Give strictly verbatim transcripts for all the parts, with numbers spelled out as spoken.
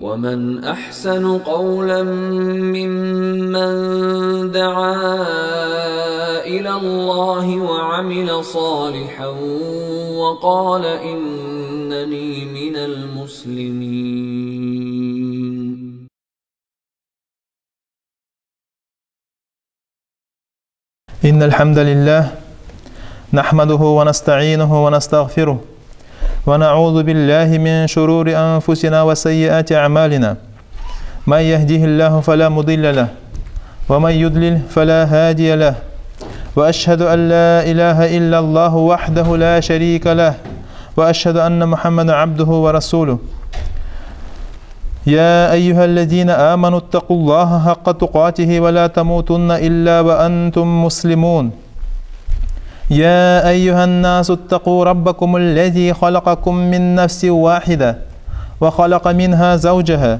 ومن أحسن قولا ممن دعا إلى الله وعمل صالحا وقال إنني من المسلمين. إن الحمد لله نحمده ونستعينه ونستغفره ونعوذ بالله من شرور أنفسنا وسيئات أعمالنا. من يهده الله فلا مضل له ومن يضلل فلا هادي له. وأشهد أن لا إله إلا الله وحده لا شريك له. وأشهد أن محمدا عبده ورسوله. يا أيها الذين آمنوا اتقوا الله حق تقاته ولا تموتن إلا وأنتم مسلمون. يا أيها الناس اتقوا ربكم الذي خلقكم من نفس واحدة وخلق منها زوجها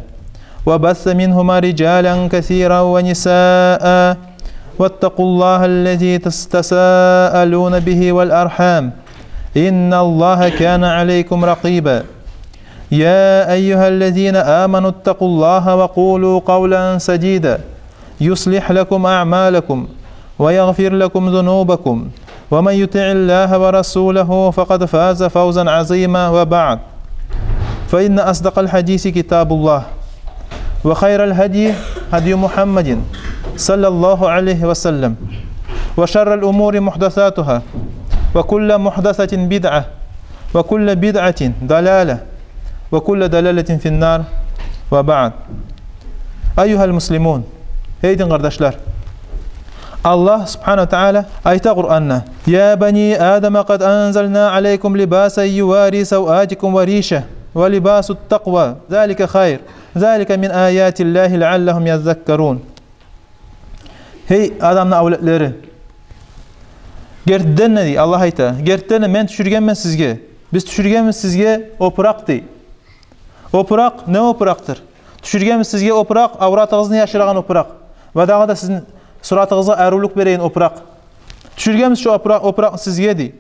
وبث منهما رجالا كثيرا ونساء واتقوا الله الذي تس-، تساءلون به والأرحام إن الله كان عليكم رقيبا. يا أيها الذين آمنوا اتقوا الله وقولوا قولا سديدا يصلح لكم أعمالكم ويغفر لكم ذنوبكم ومن يطع الله ورسوله فقد فاز فوزا عظيما. وبعد، فإن أصدق الحديث كتاب الله وخير الهدي هدي محمد صلى الله عليه وسلم وشر الأمور محدثاتها وكل محدثة بدعة وكل بدعة ضلالة وكل ضلالة في النار. وبعد. أيها المسلمون, гьей дин къардашлар. Аллагь субгьанагьу ва тагьала айта Къуранда: يا بني آدم قد أنزلنا عليكم لباسا يواري سوآتكم وريشا ولباس التقوى ذلك خير ذلك من آيات الله لعلهم يذكرون. Гьей адамны авлетлери, гертиден де, дей, Аллагь айта, гертиден де мен тюшюргенмен сизге, биз тюшюргенбиз сизге опуракъ, дей. Опуракъ, не опуракъдыр? Тюшюргенбиз сизге опуракъ, авратыгъызны яшырагъан опуракъ. Ва дагъы да сизин суратыгъызгъа арувлукъ береген опуракъ. Тюшюргенбиз шо опуракъ, опуракъны сизге, дей.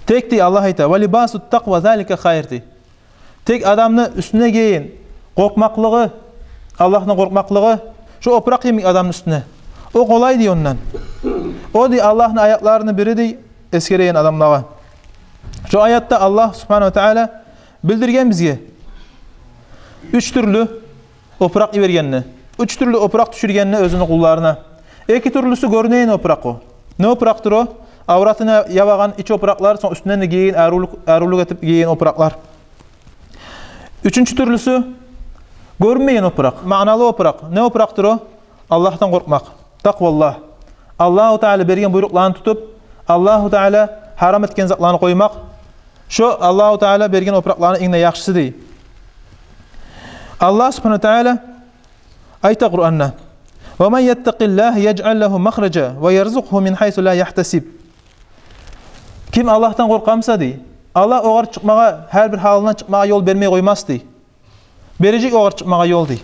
Тек, дей, Аллагь айта: ولباس التقوى ذلك خير, дей. Тек адамны уьстюне гийген къоркъмакълыгъы, Аллагьдан къоркъмакълыгъы, шо опуракъ йимик адамны уьстюне. О къолай, дей, ондан. О, дей, Аллагьны аятларыны бири, дей, эсгереген адамлагъа. Шо аятда Аллагь субгьанагьу ва тагьала билдирген бизге уьч тюрлю опуракъ йибергенни, уьч тюрлю опуракъ тюшюргенни оьзюню къулларына. Эки тюрлюсю гёрюнеген опуракъ о. Не опуракъдыр о? Авратын ябагъан ич опуракълар, сонг уьстюнден де гийген, арувлукъ, арувлукъ этип гийген опуракълар. Уьчюнчю тюрлюсю гёрюнмейген опуракъ, маъналы опуракъ. Не опуракъдыр о? Аллагьдан къоркъмакъ. Такъваллагь. Аллагьу Таала берген буйрукъланы тутуп, Аллагьу Таала гьарам этген затланы къоймакъ. Шо Аллагьу Таала берген опуракъланы инг де яхшысы, дей. Аллагь субгьанагьу ва тагьала айта Къуранда: ومن يتق الله يجعل له مخرجا ويرزقه من حيث لا يحتسب. Ким Аллагьдан къоркъа буса, дей, Аллагь огъар чыкъмагъа, гьар бир гьалындан чыкъмагъа ёл бермей къоймас, дей. Бережек огъар чыкъмагъа ёл, дей.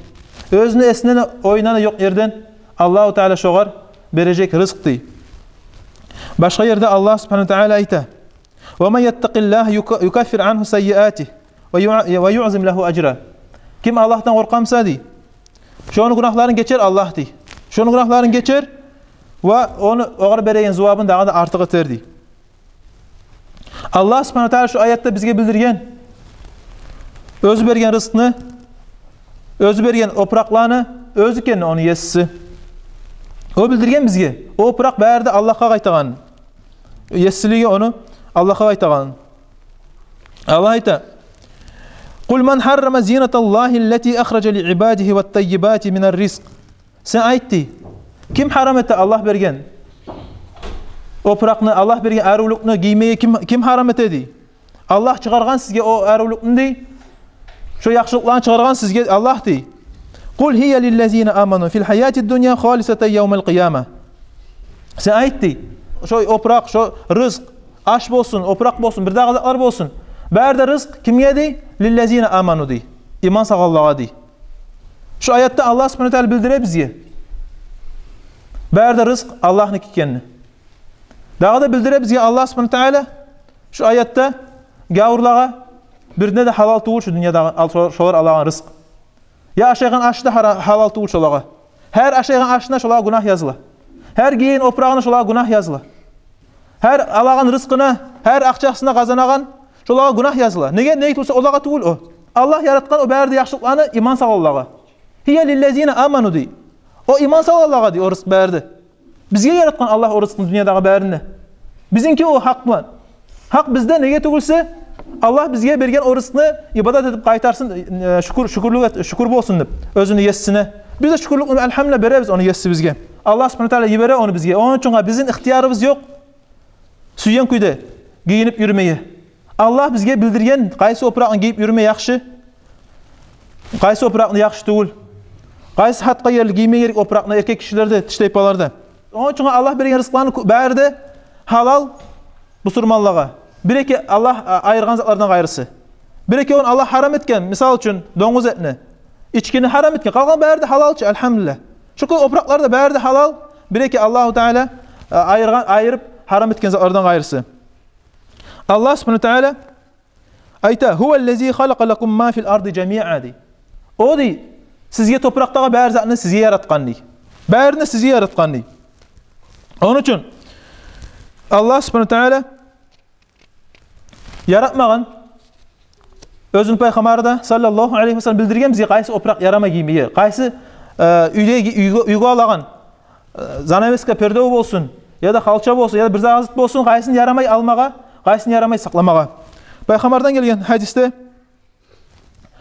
Оьзюню эсинден, оюндан ёкъ ерден Аллагьу Таала шогъар бережек рызкъ, дей. Башгъа ерде Аллагь субгьанагьу ва тагьала айта: ومن يتق الله يك-، يكفر عنه سيئاته ويع-، ويعظم له أجرا. Ким Аллагьдан къоркъа буса, дей, шону гюнагьларын гечер Аллагь, дей. Шону гюнагьларын гечер ва ону, огъар береген зувабын дагъы да артыкъ этер, дей. Аллагь субгьанагьу ва тагьала шу аятда бизге билдирген оьзю берген рызкъны, оьзю берген опуракъланы оьзю экенни, ону есиси. О билдирген бизге о опуракъ бары да Аллагьгъа къайтагъанын. Есилиги ону Аллагьгъа къайтагъанын. Аллагь айта: قل من حرم زينة الله التي أخرج لعباده والطيبات من الرزق. Сен айт, дей, ким гьарам эте Аллагь берген опуракъны, Аллагь берген арувлукъну гиймеге ким, ким гьарам эте, дей? Аллагь чыгъаргъан сизге о арувлукъну, дей. Шо яхшылыкъланы чыгъаргъан сизге Аллагь, дей. قل هي للذين آمنوا في الحياة الدنيا خالصة يوم القيامة. Сен айт, дей, шо опуракъ, шо рызкъ, аш болсун, опуракъ болсун, бир дагъы затлар болсун, бары да рызкъ кимге, дей? للذين آمنوا, дей. Иман салгъанлагъа, дей. Шу аятда Аллагь субгьанагьу ва тагьала билдире бизге бары да рызкъ Аллагьныки экенни. Дагъы да билдире бизге Аллагь субгьанагьу ва тагьала шу аятда гавурлагъа бирине де гьалал тюгюл шу дюньядагъы ал-, шо-, шолар алагъан рызкъ. Я ашайгъан ашы да гьара-, гьалал тюгюл шолагъа. Гьар ашайгъан ашына шолагъа гюнагь языла. Гьар гийген опурагъына шолагъа гюнагь языла. Гьар алагъан рызкъына, гьар акъчасына къазанагъан шолагъа гюнагь языла. Неге? Неге тюгюл буса, олагъа тюгюл о. Аллагь яратгъан о бары да яхшылыкъланы иман салгъанлагъа. «Гьия лиллазина аману», – дей. О иман салгъанлагъа, дей, о рызкъ бары да. Бизге яратгъан Аллагь о рызкъны, дюньядагъы барын да. Бизинки о гьакъ булан. Гьакъ бизде, неге тюгюл буса, Аллагь бизге берген о рызкъны ибадат этип къайтарсын, э, шюкюр, шюкюрлюк эт-, шюкюр болсун деп, оьзюню есине. Биз де шюкюрлюкню, альгьамдулиллагь, беребиз ону еси бизге. Аллагь субгьанагьу ва тааля йибере ону бизге. Ону учун бизден ихтиярыбыз ёкъ сюйген кюйде гийинип юрюмеге. Аллагь бизге билдирген, къайсы опуракъны гийип юрюме яхшы, къайсы опуракъны яхшы тюгюл, къайсы гьатгъа ерли гийме герек опуракъны эркек гишилерде, тиштайпаларда. Ону учун Аллагь берген рызкъыланы ку-, бары да гьалал бусурманлагъа. Бир-эки Аллагь а-, айыргъан затлардан къайрысы. Бир-эки ону Аллагь гьарам этген, мисал учун, донгуз этни, ичкини гьарам этген. Къалгъан бары да гьалал чы, альгьамдулиллагь. Шо кюй опуракълар да бары да гьалал, бир-эки Аллагьу Тааля, а, айыргъан, айырып гьарам этген затлардан къайрысы. Аллагь субгьанагьу ва тааля айта: «Гьуваллази халакъа лакум ма фил арди жамиа», – дей. О, дей, сизге топуракъдагъы бары затны сизге яратгъан, дей. Барын да сизге яратгъан, дей. Ону учун Аллагь субгьанагьу ва тааля яратмагъан, оьзюню пайхаммары да, саллаллагьу алайгьи ва саллам, билдирген бизге, къайсы опуракъ ярамай гиймеге, къайсы, э, уьйде, уьйге, уьйге алагъан, э, занавеска, пердев болсун, яда халча болсун, яда бир зат болсун, къайсын ярамай алмагъа, къайсын ярамай сакъламагъа. Пайхаммардан гелген гьадисде,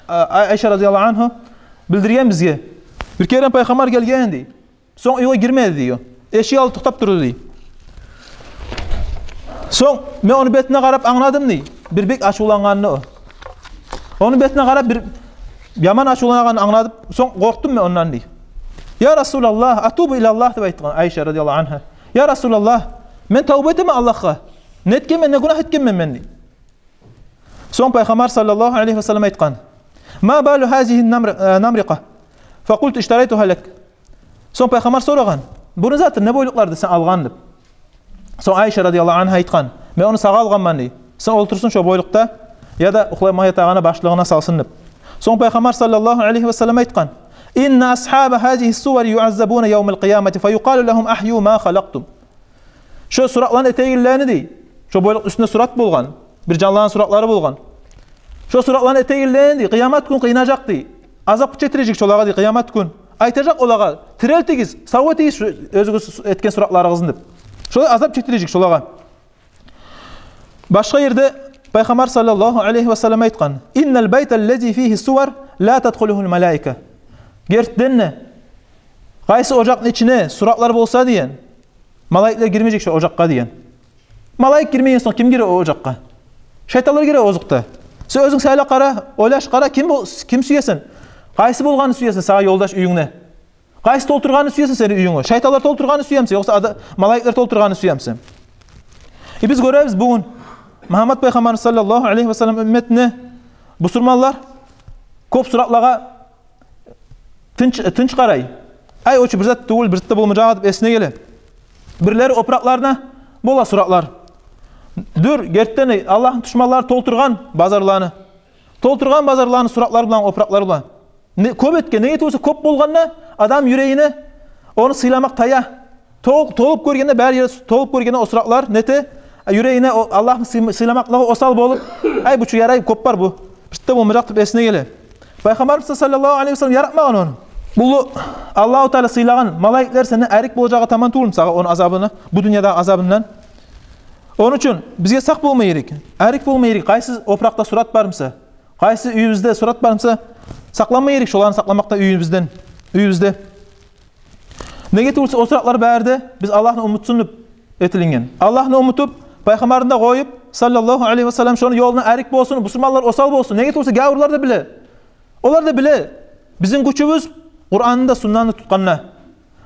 а, Ай-, Айша радияллагьу ангьа билдирген бизге. Бир керен пайхаммар гелген, дей. Сонг уьйге гирмеди, дей. Эшик алды токътап турду, дей. Сонг мен ону бетине къарап англадым, дей, бир бек ачувлангъанны о. Ону бетине къарап бир яман ачувлангъанны англадым. Сонг къоркъдум мен ондан, дей. «Я Расулаллагь, атубу илаллагь», – деп айтгъан Айша радияллагьу ангьа. «Я Расулаллагь, мен тавба этемен Аллагьгъа. Не этгенмен, не гюнагь этгенмен мен?» – дей. Сонг пайхаммар саллаллагьу алайгьи ва саллам айтгъан: «Ма балу гьазигьи намр-, э, намрикъа? Факъулту иштарайтугьа лак». Сонг пайхаммар сорагъан: «Буну заты не бойлукъларды сен алгъан?» – деп. Сонг Айша радияллагьу ангьа айтгъан: «Мен ону сагъа алгъанман, – дей, – сен олтурсун шо бойлукъда, яда юхлама ятагъаны башлыгъына салсын», – деп. Сонг пайхаммар саллаллагьу алайгьи ва саллам айтгъан: «Инна асгьаба гьазигьи ссувари юаззабуна явмал къиямати, фаюкъалу лагьум агьйу ма халакътум». Шо суракъланы этегенлени, дей, шо бойлукъ уьстюнде сурат болгъан, бир жанланы суратлары болгъан. Шо суракъланы этегенлени, дей, къыямат гюн къыйнажакъ, дей. Азап четирежек шолагъа, дей, къыямат гюн. Айтажакъ олагъа: «Тирилтигиз, сав этигиз шу оьзюгюз этген суратларыгъызны», – деп. Шолай азап четирежек шолагъа. Башгъа ерде пайхаммар саллаллагьу алайгьи ва саллам айтгъан: «Иннал байталлази фигьи ссувар ла тадхулугьул малаика». Гертиден де, къайсы ожакъны ичине суратлар болса, деген, малайиклер гирмежек шо ожакъгъа, деген. Малайик гирмеген сонг ким гире о ожакъгъа? Шайтанлар гире озокъда. Сен оьзюнг сайла къара, ойлаш къара, ким бол-, ким сюесен? Къайсы болгъанны сюесен сагъа ёлдаш уьюнгде? Къайсы толтургъанны сюесен сени уьюнгню? Шайтанлар толтургъанны сюемисен, ёкъса ада-, малайиклер толтургъанны сюемисен? Э, биз гёребиз бугюн Мугьаммат пайхаммарны саллаллагьу алайгьи ва саллам уьмметине бусурманлар кёп суратлагъа тынч, тынч къарай. Ай, о чу бир зат тюгюл, бир зат да болмажакъ деп эсине геле. Бирлери опуракъларына бола суратлар. Дюр, гертиден де, Аллагьны душманлары толтургъан базарланы. Толтургъан базарланы суратлар булан, опуракълар булан. Не, кёп этген, неге тюгюл буса, кёп болгъанда адам юрегине ону сыйламакъ тая. Тол-, толуп гёргенде, бары ери толуп гёргенде о суратлар нете, юрегине о Аллагьны сый-, сыйламакълыгъы осал болуп, ай, бу чу ярай, кёп бар бу, бир зат да болмажакъ деп эсине геле. Пайхаммарыбыз саллаллагьу алайгьи ва саллам яратмагъан ону. Бу Аллагьу Таала сыйлагъан малайиклер сенден арек болажагъы таман тюгюлмю сагъа ону азабына, бу дюньядагъы азабындан? Ону учун бизге сакъ болма герек, арек болма герек. Къайсы опуракъда сурат бармыса, къайсы уьюбюзде сурат бармыса, сакъланма герек шоланы сакъламакъда уьюбюзден, уьюбюзде. Неге тюгюл буса, о суратлар бары да биз Аллагьны унутсун деп этилинген. Аллагьны унутуп, пайхаммарны да къоюп, саллаллагьу алайгьи ва саллам, шону ёлундан арек болсун, бусурманлар осал болсун. Неге тюгюл буса, гавурлар да биле. Олар да биле. Бизин гючюбюз Къуранны да, суннаны тутгъанда.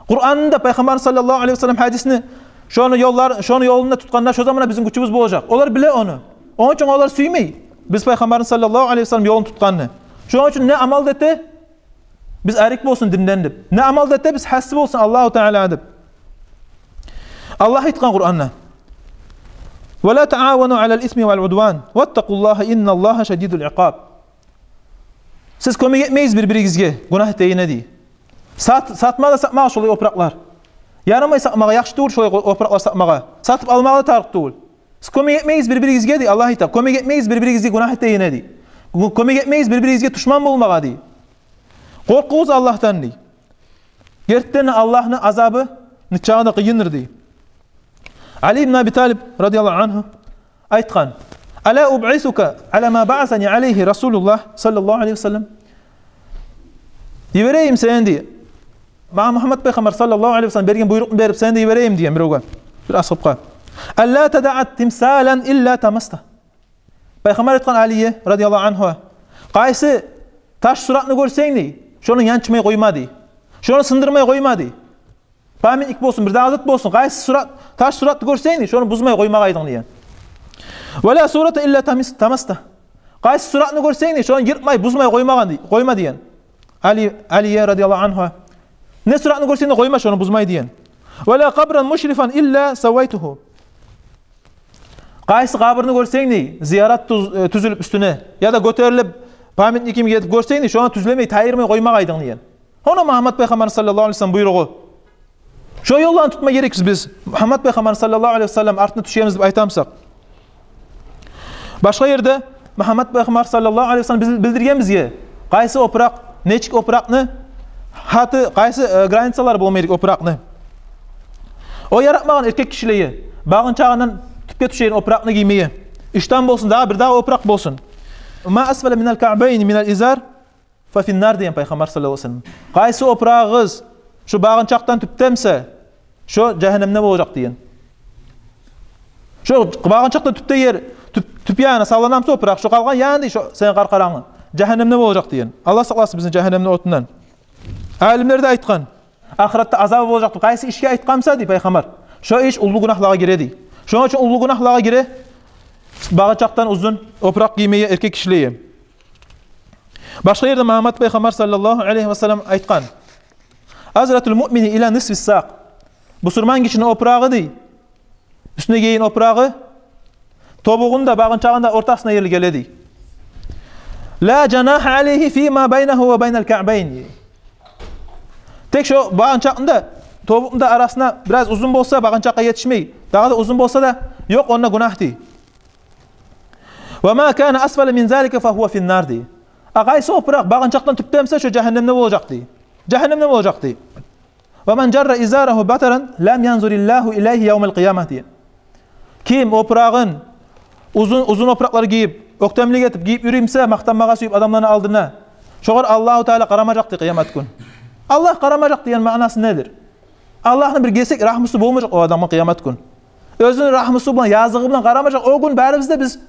Къуранны да, пайхаммарны саллаллагьу алайгьи ва саллам гьадисни, шону ёллар-, шону ёлунда тутгъанда, шо заманда бизин гючюбюз болажакъ. Олар биле ону. Ону учун олар сюймей биз пайхаммарны саллаллагьу алайгьи ва саллам ёлун тутгъанны. Шону учун не амал да эте, биз арек болсун динден деп. Не амал да эте, биз гьасси болсун Аллагьу Таалагъа деп. Аллагь айтгъан Къуранда: «Ва ла таавану алал исми вал удван, ваттакъуллагьа, инналлагьа шадидул икъаб». Сиз кёмек этмегиз бир-биригизге гюнагь этегенине, дей. Сат-, сатма да сатмагъа шолай опуракълар. Ярамай сатмагъа, яхшы тюгюл шолай опуракълар сатмагъа. Сатып алмагъа да тарыкъ тюгюл. Сиз кёмек этмегиз бир-биригизге, дей, Аллагь айта. Кёмек этмегиз бир-биригизге гюнагь этегенине, дей. Гю-, кёмек этмегиз бир-биригизге душман болмагъа, дей. Къоркъугъуз Аллагьдан, дей. Гертиден де, Аллагьны азабы нечакъы да къыйындыр, дей. Али ибн Аби Талиб радияллагьу ангьу айтгъан: «Ала убъисука ала ма баъасани алайгьи Расулуллагь саллаллагьу алайгьи ва саллам». Йиберейим сени, дей. Магъа Мугьаммат пайхаммар саллаллагьу алайгьи ва саллам берген буйрукъну берип, сени де йиберейим, деген биревге, бир асгьабгъа. «Алла тадаъа тимсалан илла тамаста». Пайхаммар айтгъан Алиге радияллагьу ангьу: «Къайсы таш суратны гёрсенг, дей, шону янчмай къойма, дей. Шону сындырмай къойма, дей. Памятник болсун, бир дагъы зат болсун, къайсы сурат, таш суратны гёрсенг, дей, шону бузмай къоймагъайдынг», деген. «Ва ла сурата илла тамис-, тамаста». «Къайсы суратны гёрсенг, дей, шону йыртмай, бузмай къоймагъан, дей, къойма», деген. Али, Алиге радияллагьу ангьу. «Не суратны гёрсенг де, къойма шону бузмай», деген. «Ва ла къабран мушрифан илла саввайтугьу». «Къайсы къабурну гёрсенг, дей, зиярат тюз-, э, тюзюлюп уьстюне, яда гётерилип, памятник йимик этип гёрсенг, дей, шону тюзлемей, тайдырмай къоймагъайдынг», деген. Ону Мугьаммат пайхаммар саллаллагьу алайгьи ва саллам буйругъу. Шо ёлланы тутма герекбиз биз, Мугьаммат пайхаммар саллаллагьу алайгьи ва саллам артына тюшебиз деп айта бусакъ. Башгъа ерде Мугьаммат пайхаммар саллаллагьу алайгьи ва саллам биз билдирген бизге, къайсы опуракъ, нечик опуракъны, гьаты, къайсы, э, границалары болма герек опуракъны. О яратмагъан эркек гишилеге багъынчагъындан тюпге тюшеген опуракъны гиймеге. Уьчден болсун, дагъы бир дагъы опуракъ болсун. «Ма асфала минал каъбайни минал изар фа финнар», деген пайхаммар саллаллагьу алайгьи ва саллам. «Къайсы опурагъыгъыз шу багъынчакъдан тюпде буса, шо жагьаннемде болажакъ», деген. Шо багъынчакъдан тюпде ер, тюп, тюп ягъына салынамса опуракъ, шо къалгъан ягъы, дей, шо сени къаркъарангны, жагьаннемде болажакъ, деген. Аллагь сакъласын бизин жагьаннемни отундан. Алимлер де айтгъан, ахыратда азабы болажакъ деп къайсы ишге айтгъан буса, дей, пайхаммар, шо иш уллу гюнагьлагъа гире, дей. Шону учун уллу гюнагьлагъа гире багъынчакъдан узун опуракъ гиймеге эркек гишилеге. Башгъа ерде Мугьаммат пайхаммар саллаллагьу алайгьи ва саллам айтгъан: «Азратул муъмини ила нисфи сакъ». Бусурман гишини опурагъы, дей, уьстюне гийген опурагъы тобугъуну да, багъынчагъыны да ортасына ерли геле, дей. «Ла жанагьа алайгьи фима байнагьу ва байнал каъбайни». Тек шо багъынчакъны да, тобукъну да арасына бираз узун болса, багъынчакъгъа етишмей, дагъы да узун болса да, ёкъ онда гюнагь, дей. «Ва ма кана асфала мин залика фа гьува финнар», дей. А къайсы опуракъ багъынчакъдан тюпде буса, шо жагьаннемде болажакъ, дей. Жагьаннемде болажакъ, дей. «Ва ман жарра изарагьу батаран лам янзуриллагьу илайгьи явмал къиямати». Ким опурагъын, узун, узун опуракълар гийип, оьктемлик этип гийип юрюй буса, макътанмагъа сюйюп адамланы алдына, шогъар Аллагьу Таала къарамажакъ, дей, къыямат гюн. Аллагь къарамажакъ деген маънасы недир? Аллагьны бир гесек рагьмусу болмажакъ о адамгъа къыямат гюн. Оьзюню рагьмусу булан, языгъы булан къарамажакъ. О гюн барыбыз да биз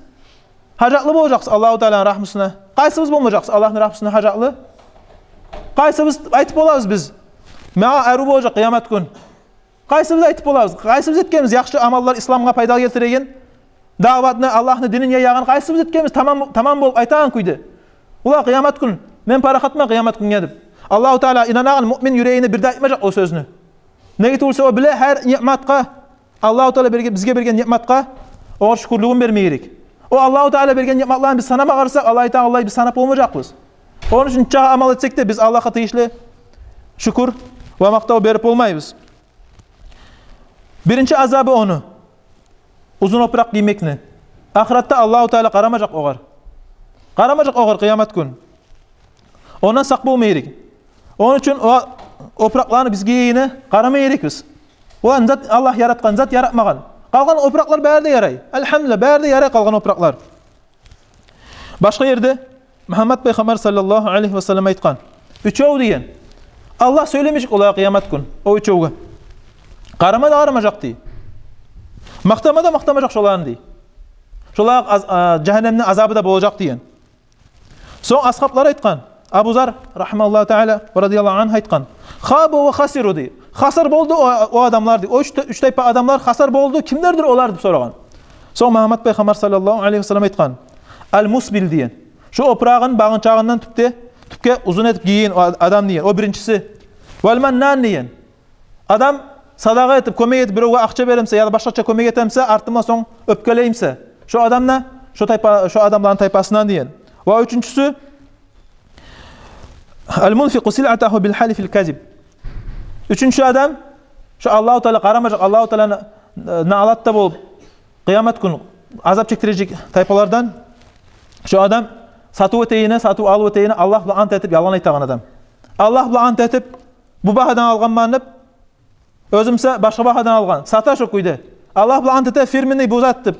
гьажатлы болажакъбыз Аллагьу Тааланы рагьмусуна. Къайсыбыз болмажакъбыз Аллагьны рагьмусуна гьажатлы? Къайсыбыз айтып болабыз биз: «Магъа арив болажакъ къыямат гюн»? Къайсыбыз айтып болабыз? Къайсыбыз этгенбиз яхшы амаллар, исламгъа пайда гелтиреген, даъватны, Аллагьны динин яягъан, къайсыбыз этгенбиз таман, таман болуп айтагъан кюйде: «Ула, къыямат гюн, мен парахатман къыямат гюнге», — деп? Аллагьу Таала, инанагъан муъмин юрегине бир де айтмажакъ о сёзню. Неге тюгюлсе, о биле гьар ниъматгъа, Аллагьу Таала берге-, бизге берген ниъматгъа огъар шюкюрлюгюн берме герек. О Аллагьу Таала берген ниъматланы биз санама къарасакъ, алай тагъы алай биз санап болмажакъбыз. Ону учун нечакъы амал этсек де, биз Аллагьгъа тийишли шюкюр ва макътав берип болмайбыз. Биринчи азабы ону, узун опуракъ гиймекни. Ахыратда Аллагьу Таала къарамажакъ огъар. Къарамажакъ огъар къыямат гюн. Ондан сакъ болма герек. Ону учун о опуракъланы биз гийгенине къарама герекбиз. Оланы зат, Аллагь яратгъан, зат яратмагъан. Къалгъан опуракълар бары да ярай. Альгьамдулиллагь, бары да ярай къалгъан опуракълар. Башгъа ерде Мугьаммат пайхаммар саллаллагьу алайгьи ва саллам айтгъан: «Уьчев, — деген, — Аллагь сёйлемежек олагъа къыямат гюн, о уьчевге. Къарама да къарамажакъ, — дей. — Макътама да макътамажакъ шоланы, — дей. — Шолагъа аз-, а, жагьаннемни азабы да болажакъ», — деген. Сонг асгьаблар айтгъан, Абу Зар, рагьимагьуллагьу таала ва радияллагьу ангьу, айтгъан: «Хаба ва хасиру», — дей. «Хасар болду о, о адамлар», — дей. «О уьч та-, уьч тайпа адамлар хасар болду. Кимлердир олар?» — деп сорагъан. Сонг Мугьаммат пайхаммар саллаллагьу алайгьи ва саллам айтгъан: «Ал-мусбил», — деген. «Шо опурагъын багъынчагъындан тюпде, тюпге узун этип гийген о адам», — деген. О биринчиси. «Вал-маннан», — деген. Адам садагъа этип, кёмек этип, биревге акъча беремсе яда башгъача кёмек этемсе, артындан сонг оьпкелеймсе, шо адам да шо тайпа, шо адамланы тайпасындан, деген. Ва уьчюнчюсю, Ал-мунфикъу силъатагьу бил-халифил казиб. Уьчюнчю адам, шо Аллагьу Таала къарамажакъ, Аллагьу Тааланы, э, налатда болуп, къыямат гюн азап чекдирежек тайпалардан. Шо адам сатыв этегенде, сатыв-алыв этегенде Аллагь булан ант этип, ялгъан айтагъан адам. Аллагь булан ант этип, бу багьадан алгъанман деп, оьзю буса башгъа багьадан алгъан, сата шо кюйде. Аллагь булан ант эте, фирменный бу зат деп.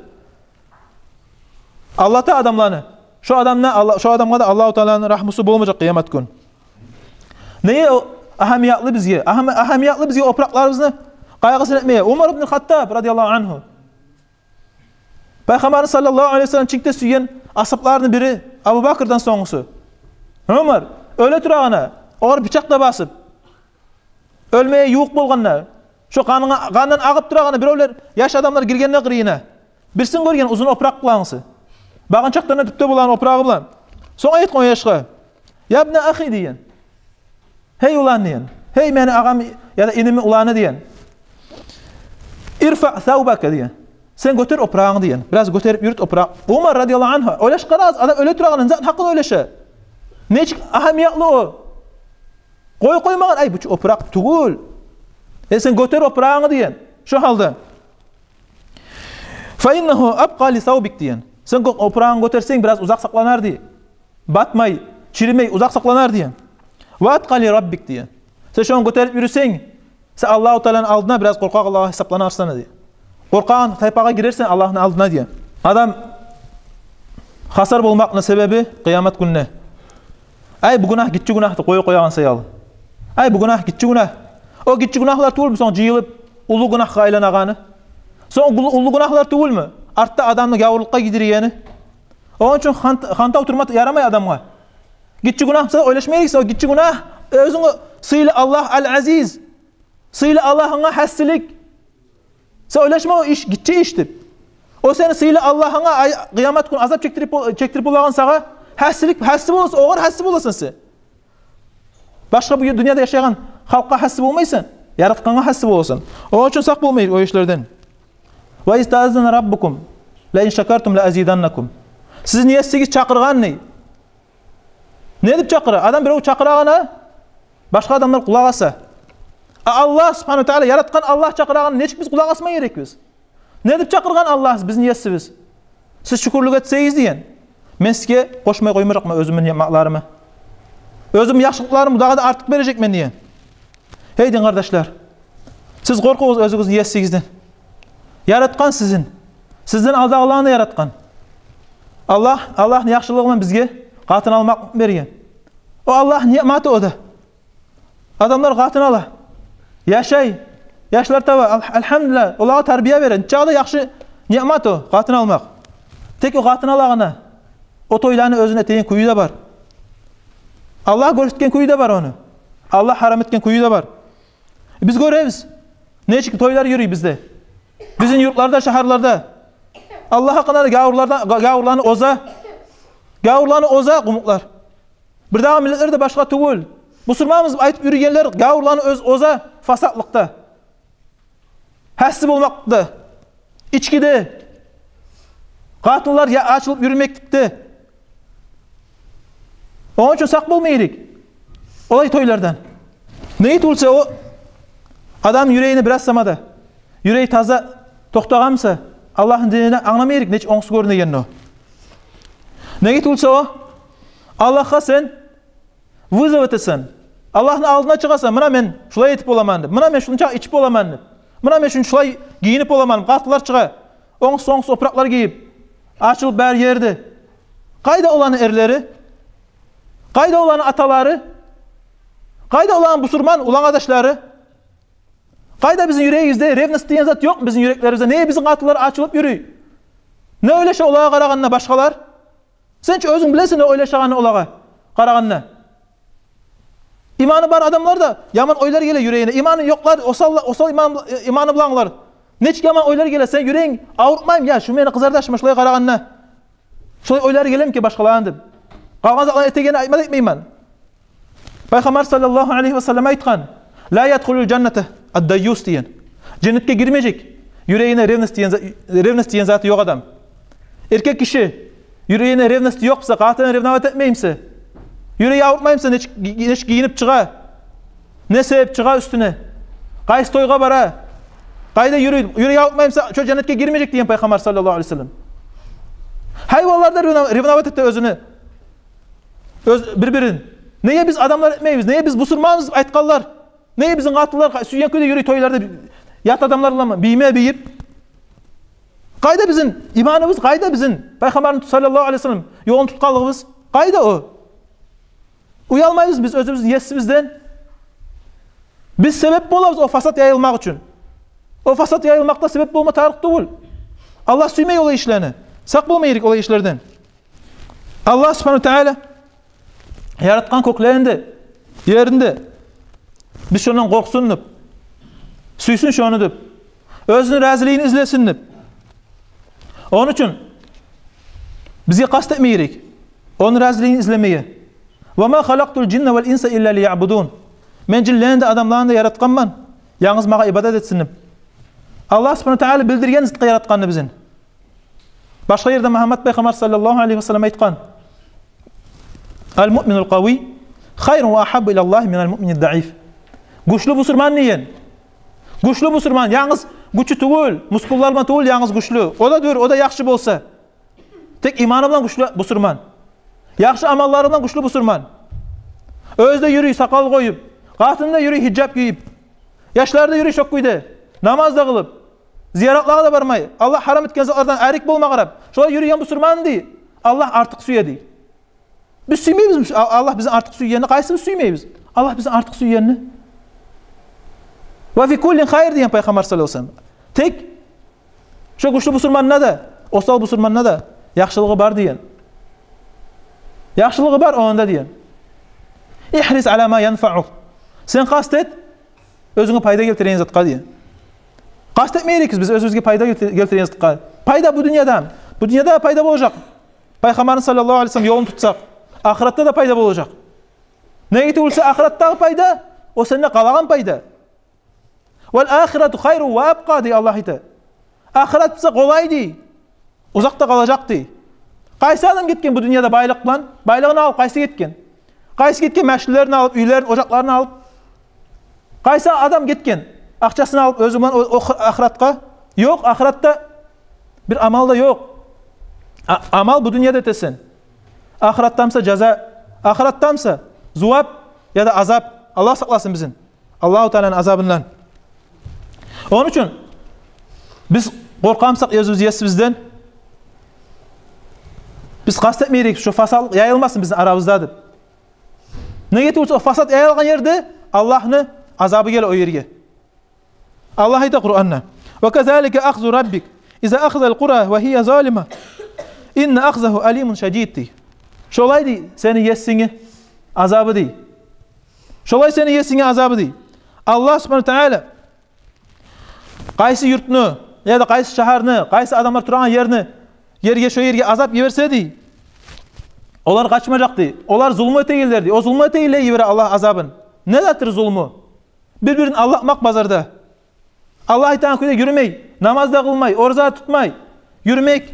Алдата адамланы. Шо адамны Алла-, шо адамгъа да Аллагьу Тааланы рагьмусу болмажакъ къыямат гюн. Неге о агьамиятлы бизге? Агьам-, агьамиятлы бизге опуракъларыбызны къайгъысын этмеге. Умар ибн Хаттаб радияллагьу ангьу. Пайхаммарны саллаллагьу алайгьи ва саллам инг де сюйген асгьабларыны бири, Абубакрдан сонггъусу. Умар оьле турагъанда, огъар бичакъ да басып, оьлмеге ювукъ болгъанда, шо къанынгъа, къанындан агъып турагъанда, биревлер, яш адамлар гиргенде къырыйына, бирисин гёрген узун опуракъ булангъысы. Багъынчакъдан да тюпде болагъан опурагъы булан. Сонг айтгъан о яшгъа: «Ябна ахи», — деген. «Гьей улан», — деген. «Гьей мени агъам яда инимни уланы», — деген. «Ирфаъ савбака», — деген. «Сен гётер опурагъынгны», — деген. «Бираз гётерип юрют опуракъ». Умар радияллагьу ангьу, ойлашып къарагъыз, адам оьле турагъанда не затны гьакъында ойлаша? Нечик агьамиятлы о? Къоюп къоймагъан, ай, бу чу опуракъ тюгюл. Э, сен гётер опурагъынгны деген. Шо гьалда. «Фа иннагьу абкъа ли савбик», — деген. Сен гё-, опурагъынгны гётерсенг, бираз узакъ сакъланар, дей. Батмай, чиримей, узакъ сакъланар, деген. «Ва аткъа ли раббик», — деген. Сен шону гётерип юрюсенг, сен Аллагьу Тааланы алдына бираз къоркъакъ Аллагьгъа гьисапланарсан, дей. Къоркъагъан тайпагъа гирерсен Аллагьны алдына, дей. Адам хасар болмакъны себеби къыямат гюнде. Ай, бу гюнагь гиччи гюнагь деп къоя къоягъан саялы. Ай, бу гюнагь гиччи гюнагь. О гиччи гюнагьлар тюгюлмю сонг жыйылып, уллу гюнагьгъа айланагъаны? Сонг уллу, уллу гюнагьлар тюгюлмю артда адамны гявурлукъгъа гийиргени? Ону учун хант-, хантав турма ярамай адамгъа. Гиччи гюнагь буса ойлашма герексен, о гиччи гюнагь, оьзюнгню сыйлы Аллагь, Ал-Азиз, сыйлы Аллагьынга гьасилик. Сен ойлашма о иш гиччи иш деп. О сени сыйлы Аллагьынга ай-, къыямат гюн азап чекдирип бол-, чекдирип болагъан сагъа гьасилик, гьаси боласан, огъар гьаси боласан сен. Башгъа бу дюньяда яшайгъан халкъгъа гьаси болмайсан, яратгъангъа гьаси боласан. Ону учун сакъ болма герек о ишлерден. «Ва из тааззана раббукум ла ин шакартум ла азиданнакум». Сизин есигиз чакъыргъан, дей. Не деп чакъыра? Адам бирев чакъырагъанда, башгъа адамлар къулакъ аса. А Аллагь субгьанагьу ва таала, яратгъан Аллагь чакъырагъанда нечик биз къулакъ асма герекбиз? Не деп чакъыргъан Аллагь, бизин есибиз? «Сиз шюкюрлюк этсегиз, — деген, — мен сизге къошмай къоймажакъман оьзюмню ниъматларымны. Оьзюмню яхшылыкъларымны дагъы да артыкъ бережекмен», — деген. Гьей дин къардашлар, сиз къоркъугъуз оьзюгюзню есигизден. Яратгъан сизин. Сизден алдагъыланы да яратгъан. Аллагь, Аллагьны яхшылыгъы булан бизге къатын алмакъ берген. О Аллагьны ниъматы о да. Адамлар къатын ала, яшай, яшлар таба, ал-, альгьамдулиллагь, олагъа тарбия бере. Нечакъы да яхшы ниъмат о къатын алмакъ. Тек о къатын алагъанда о тойланы оьзюню этеген кюю де бар. Аллагь гёрсетген кюю де бар ону. Аллагь гьарам этген кюю де бар. Биз гёребиз, нечик тойлар юрюй бизде. Бизин юртларда, шагьарларда. Аллагь гьакъында да гявурларда, га-, гявурланы оза. Гявурланы оза къумукълар. Бирдагъы миллетлер де башгъа тюгюл. Бусурманбыз деп айтып юрюйгенлер гявурланы оьз-, оза фасатлыкъда. Гьасси болмакъда. Ичкиде. Къатынлар я-, ачылып юрюмекликде. Ону учун сакъ болма герек олай тойлардан. Неге тюгюлсе о адамны юрегине бираз сама да, юреги таза токътагъан буса, Аллагьны динине англама герек, нечик онгсуз гёрюнегенин о. Неге тюгюлсе о Аллагьгъа сен вызов этесен. Аллагьны алдына чыгъасан, мына мен шулай этип боламан деп, мына мен шунча ичип боламан деп, мына мен шун-, шулай гийинип боламан деп, къатынлар чыгъа, онгсуз-онгсуз опуракълар гийип, ачылып бары ерде. Къайда оланы эрлери? Къайда оланы аталары? Къайда оланы бусурман улан къардашлары? Къайда бизин юрегибизде ревность деген зат ёкъму бизин юреклерибизде? Неге бизин къатынлар ачылып юрюй? Не ойлаша олагъа къарагъанда башгъалар? Сен чи оьзюнг билесен не ойлашагъанны олагъа къарагъанда. Иманы бар адамлар да яман ойлар геле юрегине. Иманы ёкълар, осал, осал иман, иманы булангъылар. Нечик яман ойлар геле, сен юрегинг авуртмаймы? Я, шу мени къызардашыма шулай къарагъанда, шулай ойлар гелеми экен башгъаланы деп. Къалгъан затланы этегенин айтма да этмеймен. Пайхаммар саллаллагьу алайгьи ва саллам айтгъан: «Ла ядхулул жанната ад-дайюс», — деген. Женнетге гирмежек юрегине ревность деген за-, ревность деген заты ёкъ адам. Эркек киши юрегине ревность ёкъ буса, къатынын ревновать этмей буса, Юрюй, авуртмаймысан, нечик, нечик гийинип чыгъа? Не себеп чыгъа уьстюне? Къайсы тойгъа бара? Къайда юрюй? Юрюй, авуртмаймысан, шо женнетге гирмежек деген Пайхаммар саллаллагьу алайгьи ва саллам. Гьайванлар да ревно-, ревновать эте оьзюню. Оьз, бир-бирин. Неге биз адамлар этмейбиз? Неге биз бусурманбыз деп айтгъанлар? Неге бизин къатынлар къа-, сюйген кюйде юрюй тойларда, ят адамлар булан бийиме бийип? Къайда бизин иманыбыз, къайда бизин Пайхаммарны саллаллагьу алайгьи ва саллам ёлун тутгъанлыгъыбыз? Къайда о? Уялмайбызмы биз оьзюбюзню Есибизден? Биз себеп болабыз о фасат яйылмакъ учун. О фасат яйылмакъда себеп болма тарыкъ тюгюл. Аллагь сюймей олай ишлени. Сакъ болма герек олай ишлерден. Аллагь субгьанагьу ва тагьала яратгъан кёклени де, ерни де, биз шондан къоркъсун деп, сюйсюн шону деп, оьзюню разилигин излесин деп. Ону учун бизге къаст этме герек ону разилигин излемеге. «Ва ма халакътул жинна вал инса илла лиябудун». Мен жинлени де, адамланы да яратгъанман, янгыз магъа ибадат этсин деп. Аллагь субгьанагьу ва тагьала билдирген зат къа яратгъанны бизин. Башгъа ерде Мугьаммат Пайхаммар саллаллагьу алайгьи ва саллам айтгъан: «Ал муъминул къавий хайрун ва агьаббу илаллагьи минал муъминид даиф». Гючлю бусурман деген. Гючлю бусурман, янгыз гючю тюгюл, мускуллар булан тюгюл, янгыз гючлю. О да дюр, о да яхшы болса. Тек иманы булан гючлю бусурман. Яхшы амаллары булан гючлю бусурман. Оьзю де юрюй сакъал къоюп, къатыны да юрюй гьижап гийип, яшлары да юрюй шо кюйде, намаз да къылып, зияратлагъа да бармай, Аллагь гьарам этген затлардан арек болма къарап, шолай юрюйген бусурман дей, Аллагь артыкъ сюе дей. Биз сюймейбизми А-, Аллагь бизин артыкъ сюйгенни? Къайсыбыз сюймейбиз Аллагь бизин артыкъ сюйгенни? «Ва фи куллин хайр», – деген Пайхаммар саллаллагьу алайгьи ва саллам. Тек шо гючлю бусурманда да, осал бусурманда да яхшылыгъы бар деген. Яхшылыгъы бар онда деген. «Игьрис ала ма янфаук». Сен къаст эт оьзюнге пайда гелтиреген затгъа деген. Къаст этме герекбиз биз оьзюбюзге пайда гелти-, гелтиреген затгъа. Пайда бу дюньяда. Бу дюньяда пайда болажакъ. Пайхаммарны саллаллагьу алайгьи ва саллам ёлун тутсакъ, ахыратда да пайда болажакъ. Неге тюгюл буса, ахыратдагъы пайда, о сенде къалагъан пайда. «Вал ахирату хайрун ва абкъа», – дей Аллагь айта. Ахырат буса къолай дей, узакъда къалажакъ дей. Къайсы адам гетген бу дюньяда байлыкъ булан? Байлыгъын алып къайсы гетген? Къайсы гетген машинлерин алып, уьйлерин, ожакъларын алып? Къайсы адам гетген акъчасын алып оьзю булан о, о ахыратгъа? Ёкъ, ахыратда бир амал да ёкъ. А-, амал бу дюньяда этесен. Ахыратда буса жаза, ахыратда буса зувап яда азап. Аллагь сакъласын бизин Аллагьу Тааланы азабындан. Ону учун биз къоркъамсакъ оьзюбюз Есибизден, биз къаст этме герекбиз шо фасатлыкъ яйылмасын бизин арабызда деп. Неге тюгюл буса, о фасат яйылгъан ерде Аллагьны азабы геле о ерге. Аллагь айта Къуранда: «Ва казалика ахзу раббик иза ахазал къура ва гьия залима, инна ахзагьу алимун шадид», – дей. Шолай дей сени Есинги азабы дей. Шолай сени Есинги азабы дей. Аллагь субгьанагьу ва тагьала къайсы юртну, яда къайсы шагьарны, къайсы адамлар турагъан ерни, ерге, шо ерге азап йиберсе дей, олар къачмажакъ дей. Олар зулму этегенлер дей. О зулму этегенлеге йибере Аллагь азабын. Не затдыр зулму? Бир-бирин алдатмакъ базарда. Аллагь айтагъан кюйде юрюмей, намаз да къылмай, ораза тутмай юрюмек.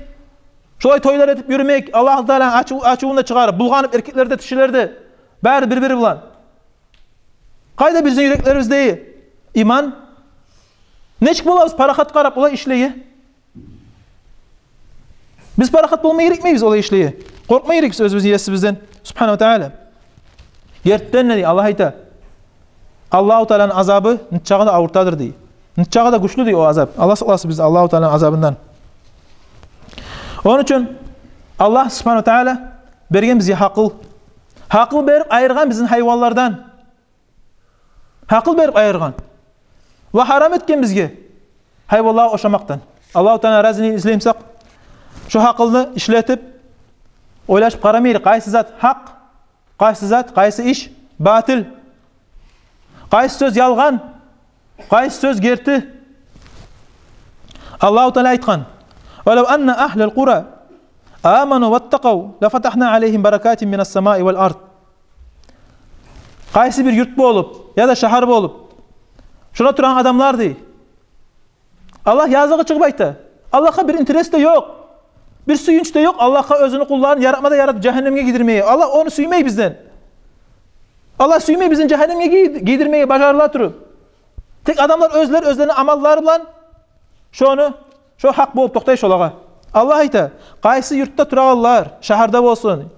Шолай тойлар этип юрюмек, Аллагьу Тааланы ачув-, ачувун да чыгъарып, булгъанып эркеклер де, тишилер де, бары бир-бири булан. Къайда бизин юреклерибиздеги иман? Нечик болабыз парахат къарап олай ишлеге? Биз парахат болма герекмейбиз олай ишлеге. Къоркъма герекбиз оьзюбюзню Есибизден, субгьанагьу ва тагьала. Гертиден де, дей, Аллагь айта, Аллагьу Тааланы азабы нечакъы да авуртадыр, дей. Нечакъы да гючлю, дей, о азап. Аллагь сакъласын бизин Аллагьу Тааланы азабындан. Ону учун Аллагь субгьанагьу ва тагьала берген бизге гьакъыл. Гьакъыл берип айыргъан бизин гьайванлардан. Гьакъыл берип айыргъан. Ва гьарам этген бизге гьайванлагъа ошамакъдан. Аллагьу Тааланы разилигин излей бусакъ, шо гьакъылны ишлетип, ойлашып къарамайыкъ, къайсы зат гьакъ, къайсы зат, къайсы иш батил, къайсы сёз ялгъан, къайсы сёз герти. Аллагьу Таала айтгъан: «Валав анна агьлал къура аману ваттакъав лафатагьна алайгьим баракатин минас самаи вал ард». Къайсы бир юрт болуп, яда шагьар болуп, шонда турагъан адамлар, дей, Аллагь языгъы чыгъып айта. Аллагьгъа бир интерес де ёкъ, бир сююнч де ёкъ Аллагьгъа оьзюню къулларын яратма да яратып, жагьаннемге гийирмеге. Аллагь ону сюймей бизден. Аллагь сюймей бизин жагьаннемге гий-, гийдирмеге бажарыла туруп. Тек адамлар оьзлер, оьзлени амаллары булан шону, шо гьакъ болуп токътай шолагъа. Аллагь айта: къайсы юртда турагъанлар, шагьарда болсун,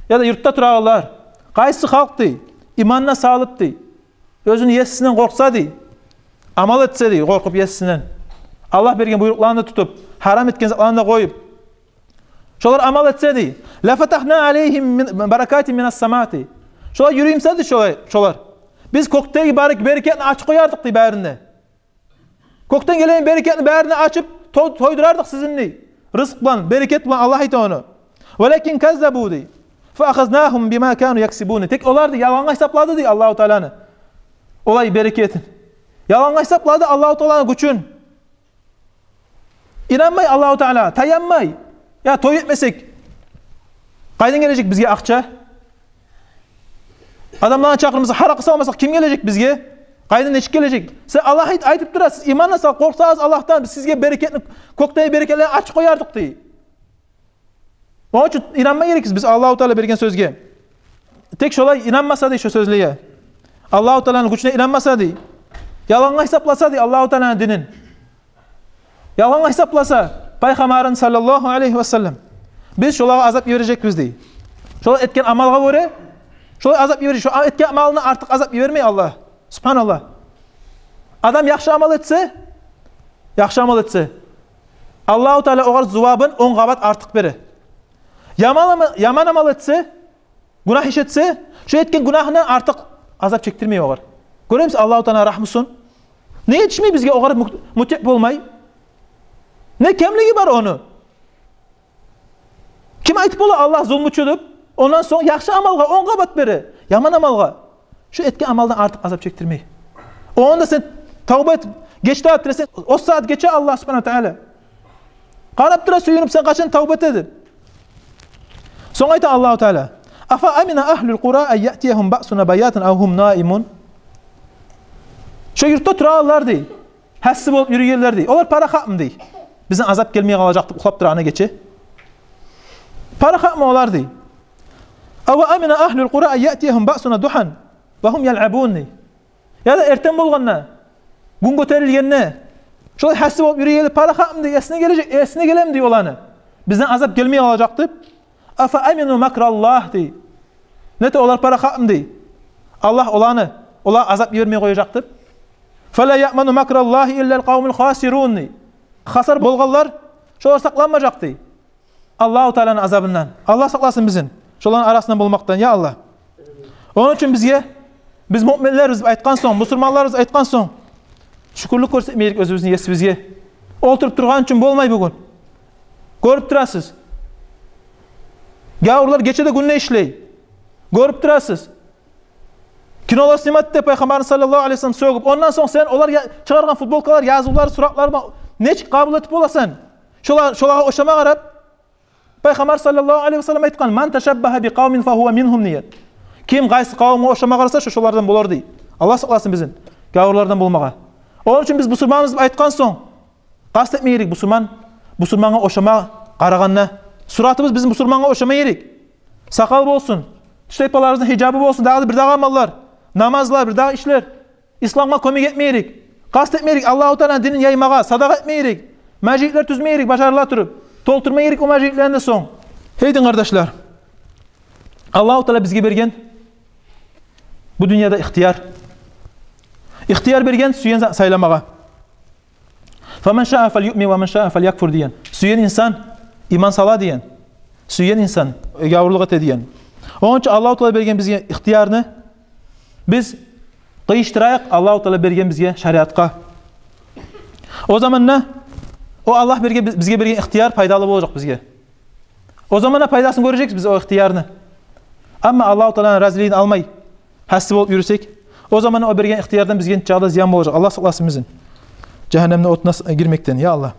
яда юртда турагъанлар, къайсы халкъ, дей, иманына салып, дей, оьзюню есисинден къоркъса, дей, амал этсе, дей, къоркъуп есисинден, Аллагь берген буйрукъларын да тутуп, гьарам этген затларын да къоюп, шолар амал этсе, дей, «Ла фатахна алейгьим мин, баракатин минас самаи». Шолай юрюмсе, дей, шолай, шолар, биз кёкдеги бары берекетни ачып къоярыкъ, дей, барына. Кёкден гелеген берекетни барына ачып, то-, тойдурардыкъ сизин, дей. Рызкъ булан, берекет булан, Аллагь айта ону. «Валакин каззабу», дей. «Фа ахазнагьум бима кану яксибун». Тек олар, дей, ялгъангъа гьисаплады, дей, Аллагьу Тааланы олай берекетин. Ялгъангъа гьисаплады Аллагьу Тааланы гючюн. Инанмай Аллагьу Таалагъа, таянмай. Я той этмесек, къайдан гележек бизге акъча? Адамланы чакъырмасакъ, гьаракъы салмасакъ, ким гележек бизге? Къайдан, нечик гележек? Сен, Аллагь айт-, айтып тура, сиз иман алсагъыз, къоркъсагъыз Аллагьдан, биз сизге берекетни, кёкдеги берекетлени ачып къоярыкъ, дей. Ону учун инанма герекбиз биз Аллагьу Таала берген сёзге. Тек шолай инанмаса, дей, шо сёзлеге, Аллагьу Тааланы гючюне инанмаса, дей, ялгъангъа гьисапласа, дей, Аллагьу Тааланы динин, ялгъангъа гьисапласа Пайхаммарын, саллаллагьу алайгьи ва саллам, биз шолагъа азап йибережекбиз, дей. Шолар этген амалгъа гёре шолай азап йибере. Шо этген амалындан артыкъ азап йибермей Аллагь. Субгьаналлагь. Адам яхшы амал этсе, яхшы амал этсе, Аллагьу Таала огъар зувабын он къабат артыкъ бере. Яман ама-, яман амал этсе, гюнагь иш этсе, шо этген гюнагьындан артыкъ азап чекдирмей огъар. Гёремисиз Аллагьу Тааланы рагьмусун? Не етишмей бизге огъар мут-, мутиъ болмай? Не кемлиги бар ону? Ким айтып бола Аллагь зулмучу деп? Ондан сонг яхшы амалгъа он къабат бере, яман амалгъа шо этген амалдан артыкъ азап чекдирмей. Онда сен тавба этип гечди деп тилесенг, о сагьат гече Аллагь субгьанагьу ва таала. Къарап тура сююнюп сен къачан тавба эте деп. Сонг айта Аллагьу Таала: «Афа амина агьлул къура ан яътиягьум баъсуна баятан ав гьум наимун». Шо юртда турагъанлар, дей, гьасси болуп юрюйгенлер, дей, олар парахатмы, дей, бизин азап гелмей къалажакъ деп ухлап турагъаны гече? Парахатмы олар, дей? «Ав амина агьлул къура ан яътиягьум баъсуна дугьан ва гьум ялъабун», дей. Яда эртен болгъанда, гюн гётерилгенде, шолай гьасси болуп юрюйгенлер парахатмы, дей, эсине гележек, эсине гелеми, дей, оланы, бизден азап гелмей къалажакъ деп? «Афа амину макраллагь», дей. Нете олар парахатмы, дей, Аллагь оланы, олагъа азап йибермей къояжакъ деп? «Фала яъману макраллагьи иллал къавмул хасирун», дей. Хасар болгъанлар, шолар сакъланмажакъ, дей, Аллагьу Тааланы азабындан. Аллагь сакъласын бизин шоланы арасындан болмакъдан, я Аллагь. Ону учун бизге, биз муъминлербиз деп айтгъан сонг, бусурманларбыз деп айтгъан сонг, шюкюрлюк гёрсетме герек оьзюбюзню Есибизге. Олтуруп тургъан учун болмай бугюн. Гёрюп турасыз. Гавурлар гече де, гюн де ишлей. Гёрюп турасыз. Кинолар снимать эте Пайхаммарны, саллаллагьу алайгьи ва саллам, сёгюп. Ондан сонг сен олар я-, чыгъаргъан футболкалар, язывлар, суратлар булан нечик къабул этип боласан? Шола-, шолагъа ошама къарап, Пайхаммар, саллаллагьу алайгьи ва саллам, айтгъан: «Ман ташаббагьа би къавмин фагьува мингьум», — деген. Ким къайсы къавумгъа ошама къараса, шо шолардан болар, дей. Аллагь сакъласын бизин гавурлардан болмагъа. Ону учун биз бусурманбыз деп айтгъан сонг, къаст этме герек бусурман, бусурмангъа ошама къарагъанда. Суратыбыз бизин бусурмангъа ошама герек. Сакъал болсун, тюш тайпаларыбызны гьижабы болсун, дагъы да бирдагъы амаллар, намазлар, бирдагъы ишлер. Исламгъа кёмек этме герек. Къаст этме герек Аллагьу Тааланы динин яймагъа, садагъа этме герек. Межитлер тюзме герек, бажарыла туруп. Толтурма герек о межитлени де сонг. Гьей дин къардашлар, Аллагьу Таала бизге берген бу дюньяда ихтияр. Ихтияр берген сюйген за-, сайламагъа. «Фаман шаа фальюъмин ва ман шаа фальякфур», — деген. Сюйген инсан иман сала деген. Сюйген инсан гавурлукъ эте деген. Ону учун Аллагьу Таала берген бизге ихтиярны биз къыйышдырайыкъ Аллагьу Таала берген бизге шариатгъа. О заманда о Аллагь берген, биз-, бизге берген ихтияр пайдалы болажакъ бизге. О заманда пайдасын гёрежекбиз биз о ихтиярны. Амма Аллагьу Тааланы разилигин алмай, гьасси болуп юрюсек, о заманда о берген ихтиярдан бизге нечакъы да зиян болажакъ. Аллагь сакъласын бизин жагьаннемни отуна с-, гирмекден, я Аллагь.